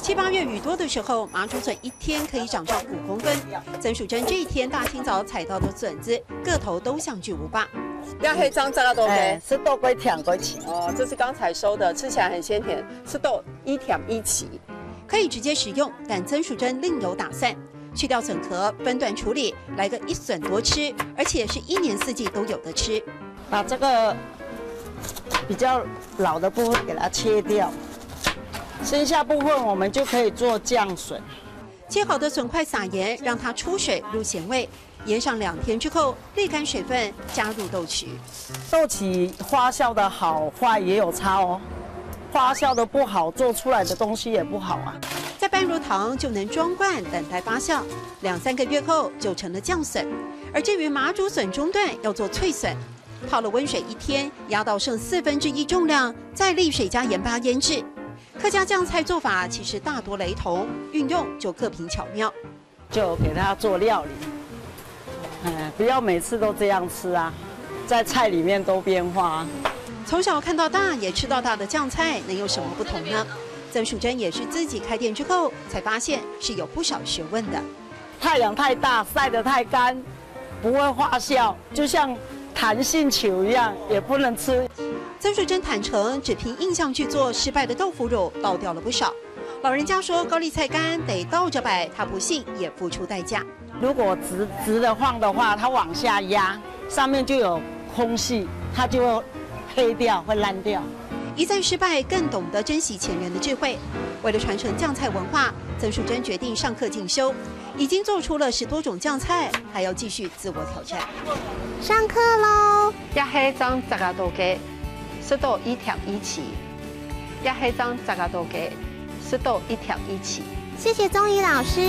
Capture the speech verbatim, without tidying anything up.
七八月雨多的时候，麻竹笋一天可以长上五公分。曾淑珍这一天大清早采到的笋子，个头都像巨无霸。要黑张这个东西，哎，是豆归甜归起。哦，这是刚才收的，吃起来很鲜甜，是豆一甜一起。可以直接食用，但曾淑珍另有打算，去掉笋壳，分段处理，来个一笋多吃，而且是一年四季都有的吃。把这个比较老的部分给它切掉，剩下部分我们就可以做酱笋。切好的笋块撒盐，让它出水入咸味，腌上两天之后，沥干水分，加入豆豉。豆豉发酵的好坏也有差哦，发酵的不好，做出来的东西也不好啊。再拌入糖就能装罐，等待发酵，两三个月后就成了酱笋。而至于麻竹笋中段，要做脆笋，泡了温水一天，压到剩四分之一重量，再沥水加盐巴腌制。客家酱菜做法其实大多雷同，运用就各凭巧妙。就给它做料理，哎，不要每次都这样吃啊，在菜里面多变化啊。从小看到大，也吃到大的酱菜，能有什么不同呢？曾淑珍也是自己开店之后，才发现是有不少学问的。太阳太大，晒得太干，不会发酵，就像弹性球一样，也不能吃。曾淑珍坦诚，只凭印象去做，失败的豆腐乳倒掉了不少。老人家说，高丽菜干得倒着摆，她不信也付出代价。如果直直的放的话，它往下压，上面就有空隙，它就会黑掉，会烂掉。一再失败，更懂得珍惜前人的智慧。为了传承酱菜文化，曾淑珍决定上课进修，已经做出了十多种酱菜，还要继续自我挑战。上课喽！也係正十个度个，食到一甜一起。也係正十个度个，食到一甜一起。谢谢钟怡老师。